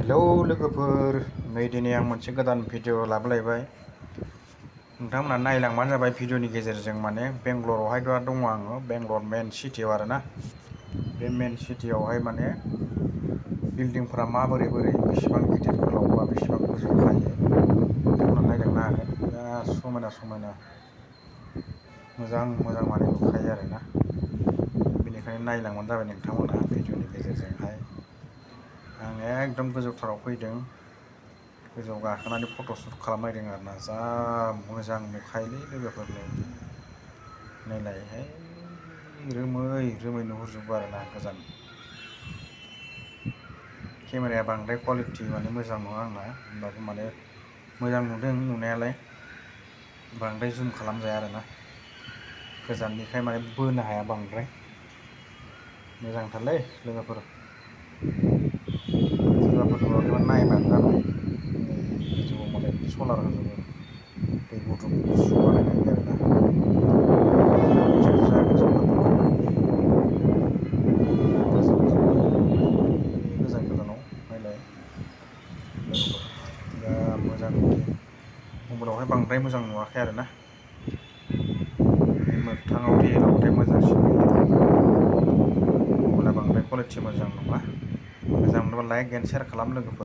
Hello लोगोफोर, नै दिनै आं मोनसे गोदान भिडिअ लाबोलायबाय। नोंथांमोना नायलांबानो जाबाय। भिडिअनि गेजेरजों माने बेंगलरावहाय दा दङ आङो, बेंगलर मेन सिटियाव आरोना। बे मेन सिटियावहाय माने बिल्डिंफोरा माबोरै बेसेबां गिदिर गोलाव बा बेसेबां गोजौ खायो नोंथांमोना नायलांनो हागोन। बिराद समायना समायना मोजां मोजां माने नुखायो आरोना। बेनिखायनो नायलांबानो जाबाय नोंथांमोना भिडिअनि गेजेरजोंहाय। आं एकदम गोजौथाराव फैदों, गोजौआव गाखोनानै फट'शुट खालामनायदों आरोना। जा मोजां नुखायोलै लोगोफोरनो। नायलायहाय, रोमै नुहुरजोबो आरोना गोजान। केमेराया बांद्राय क्वालिटि माने मोजां नङा आंना, होमबाबो माने मोजां नुदों नुनायालाय। बांद्राय जुम खालामजाया आरोना, गोजाननिखाय माने बोनो हाया बांद्राय। मोजांथारलै लोगोफोर, सोरबाफोर नुवाखैबा नायबानो जाबाय। गोजौआव माने सलार होजोबो, दै गुदुं गुसु बानायनानै आरोना। जा गोजौ गोजानाव नायलाय लोगोफोर, जा मोजां नुयो। मबाइलावहाय बांद्राय मोजां नुवाखै आरोना, मोगथाङाव रियेलावथाय मोजांसिन नुयो। मबाइला बांद्राय क्वालिटि मोजां नङा। मोजां मोनोबा लाइक एन्ड शेयार खालाम लोगोफोर।